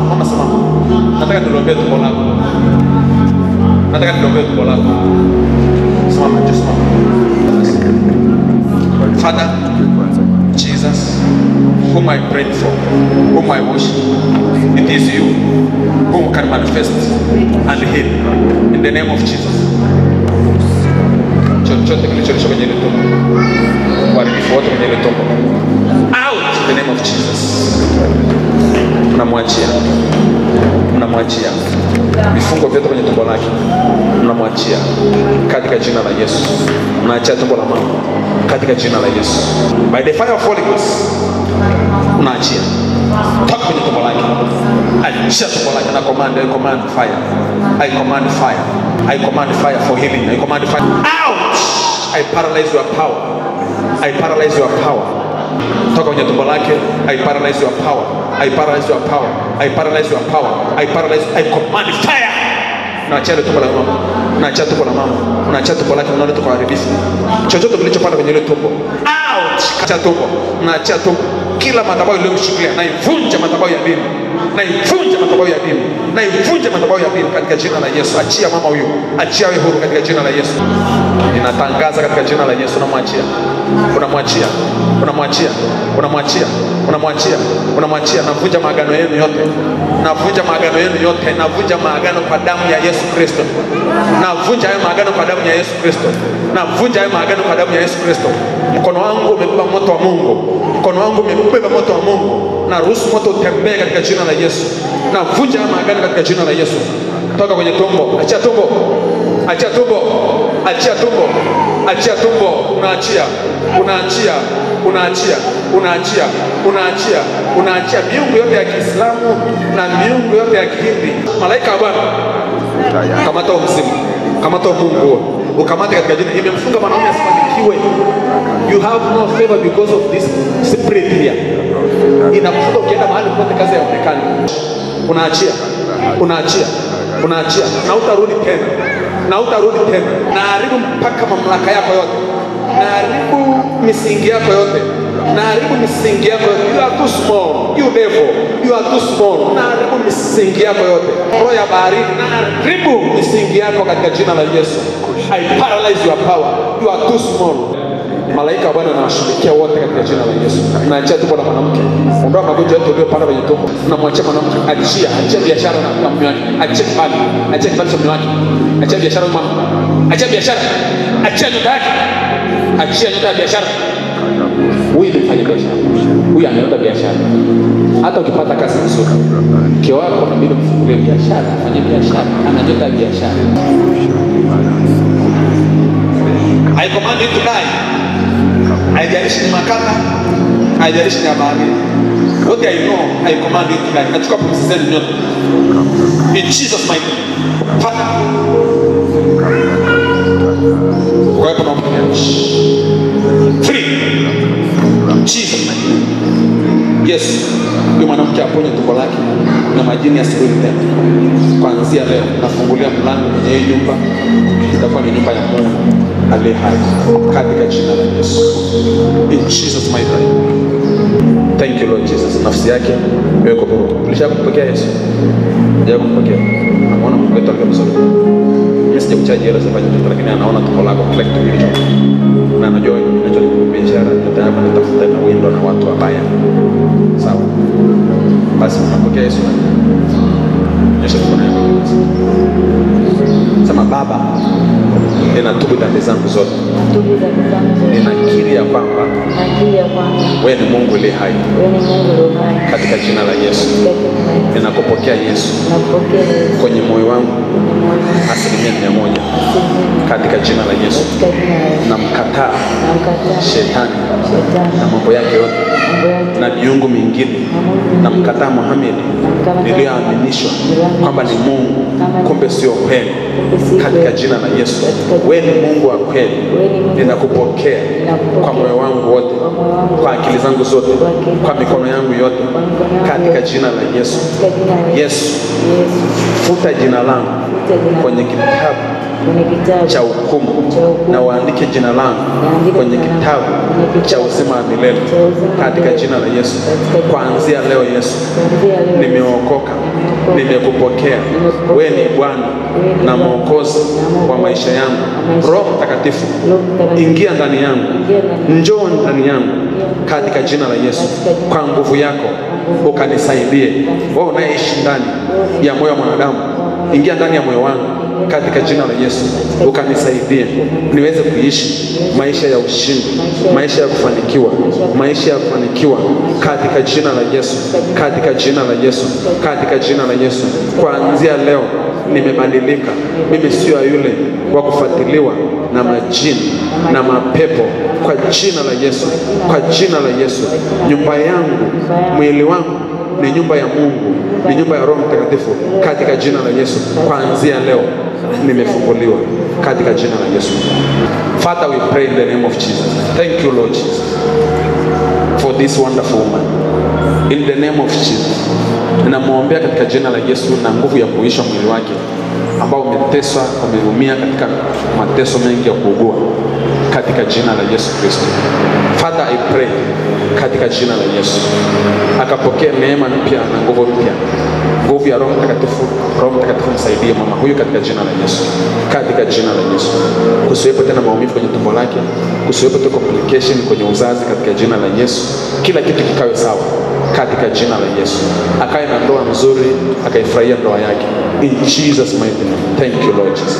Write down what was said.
Mama simama. Nataka niliombee tumbo lako. Nataka niliombee tumbo lako. Simama, just simama. Father, Jesus, whom I prayed for, whom I worship, it is you who can manifest and heal in the name of Jesus. Chochote kilicholisha kwenye ile tumbo, uharibifu wote kwenye ile tumbo, out in the name of Jesus. Unamwachia, unamwachia vifungo vyote kwenye tumbo lake, unamwachia katika jina la Yesu. Unaachia tumbo la mama katika jina la Yesu. By the fire of Holy Ghost, unaachia. Toka kwenye tumbo lake. Achia tumbo lake na command, I command fire. I command fire. I command fire for healing. I command fire. Out! I paralyze your power. I paralyze your power. Toka kwenye tumbo lake. I paralyze your power. I paralyze your power. I paralyze your power. I paralyze. I command fire. Naachia tumbo la mama. Naachia tumbo la mama. Naachia tumbo lake, mnaona tuko haribifu. Chochote kilichopanda kwenye ile tumbo. Out! Achia tumbo. Naachia tumbo. Kila madhabahu iliyomshikilia, naivunja madhabahu ya dini. Naivunja madhabahu ya dini. Naivunja madhabahu ya dini katika jina la Yesu. Achia mama huyu. Achia wewe huru katika jina la Yesu. Ninatangaza katika jina la Yesu, unamwachia. Unamwachia. Unamwachia. Unamwachia. Unamwachia. Unamwachia. Navunja maagano yenu yote. Navunja maagano yenu yote. Navunja maagano kwa damu ya Yesu Kristo. Navunja hayo maagano kwa damu ya Yesu Kristo. Navunja hayo maagano kwa damu ya Yesu Kristo. Mkono wangu umebeba moto wa Mungu. Mkono wangu umebeba moto wa Mungu. Na ruhusu moto utembee katika jina la Yesu. Navunja hayo maagano katika jina la Yesu. Toka kwenye tumbo. Achia tumbo. Achia tumbo. Achia tumbo. Achia tumbo. Unaachia. Unaachia. Unaachia. Unaachia. Unaachia. Unaachia miungu yote ya Kiislamu na miungu yote ya Kihindi. Malaika wa Bwana, kamata mzimu. Kamata Mungu huo. Ukamate katika jina. Imemfunga mwanaume asifanikiwe. You have no favor because of this spirit here. Inakufunga ukienda mahali popote kazi haionekani. Unaachia. Unaachia. Unaachia. Na utarudi tena. Na utarudi tena. Naharibu mpaka mamlaka yako yote. Naharibu misingi yako yote. Naharibu misingi yako yote. You are too small. You devil. You are too small. Naharibu misingi yako yote. Roho ya baharini, naharibu misingi yako katika jina la Yesu. I paralyze your power. You are too small. Malaika wa Bwana anawashughulikia wote katika jina la Yesu. Naachia tumbo la mwanamke. Ondoa magonjwa yote uliyopanda kwenye tumbo. Namwachia mwanamke. Achia, achia biashara na mume wake. Achia kibali. Achia kibali cha mume wake. Achia biashara mama. Achia biashara. Achia nyota yake. Achia nyota ya biashara. Huyu ni mfanya biashara. Huyu anaenda biashara. Hata ukipata kazi nzuri, mke wako inabidi mfungulie biashara, afanye biashara, ana nyota ya biashara. I command you to die. Haijalishi ni makala, haijalishi ni habari. What I know, I command you to die. Nachukua pumzi zenu nyote. In Jesus mighty name. Father. Kwa hiyo free. Jesus mighty name. Yes. Huyu mwanamke aponye tumbo lake na majini yasirudi tena. Kuanzia leo nafungulia mlango kwenye hii nyumba. Itakuwa ni nyumba ya Mungu aliye hai katika jina la Yesu. In Jesus mighty name. Thank you Lord Jesus. Nafsi yake iwe huru. Ulishakumpokea Yesu? Hujakumpokea? Anaona Mungu wetu alikuwa mzuri. Mimi sijakuchaji hela za mtoto, lakini anaona tumbo lako kila kitu kilicho. Na anajua kinachonibiashara, nyota yako inatafuta na window na watu wabaya. Sawa. Basi unapokea Yesu. Nyosha mikono yako. Sema Baba, ninatubu dhambi zangu zote. Ninakiri ya kwamba wewe ni Mungu aliye hai. Katika jina la Yesu. Ninakupokea Yesu kwenye moyo wangu 100%. Katika jina la Yesu. Namkataa shetani na mambo yake yote na miungu mingine. Namkataa Muhammad niliyoaminishwa kwamba ni Mungu, kumbe sio kweli. Katika jina la Yesu. Wewe ni Mungu wa kweli. Ninakupokea kwa moyo wangu wote, kwa akili zangu zote, kwa mikono yangu yote, katika jina la Yesu. Yesu, futa jina langu kwenye kitabu cha hukumu na uandike jina langu kwenye kitabu cha uzima wa milele, katika jina la Yesu. Kuanzia leo Yesu, nimeokoka Nimekupokea. Wewe ni Bwana na Mwokozi wa maisha yangu. Roho Mtakatifu, ingia ndani yangu, njoo ndani yangu katika jina la Yesu. Kwa nguvu yako ukanisaidie. Wewe unayeishi ndani ya moyo wa mwanadamu, ingia ndani ya moyo wangu katika jina la Yesu, ukanisaidie niweze kuishi maisha ya ushindi, maisha ya kufanikiwa, maisha ya kufanikiwa katika jina la Yesu, katika jina la Yesu, katika jina la Yesu. Kuanzia leo nimebadilika. Mimi sio yule wa kufuatiliwa na majini na mapepo, kwa jina la Yesu, kwa jina la Yesu. Nyumba yangu, mwili wangu ni nyumba ya Mungu, ni nyumba ya Roho Mtakatifu katika jina la Yesu. Kuanzia leo nimefunguliwa katika jina la Yesu. Father, we pray in the name of Jesus. Thank you, Lord Jesus, for this wonderful woman. In the name of Jesus, ninamwombea katika jina la Yesu na nguvu ya kuisha mwili wake ambao umeteswa, umeumia katika mateso mengi ya kuugua, katika jina la Yesu Kristo. Father, I pray katika jina la Yesu akapokea neema mpya na nguvu mpya, nguvu ya Roho Mtakatifu. Roho Mtakatifu msaidie mama huyu katika jina la Yesu, katika jina la Yesu. Kusiwepo tena maumivu kwenye tumbo lake, kusiwepo tena complication kwenye uzazi katika jina la Yesu. Kila kitu kikawe sawa katika jina la Yesu. Akae na ndoa nzuri, akaifurahia ndoa yake. In Jesus mighty name. Thank you, Lord Jesus.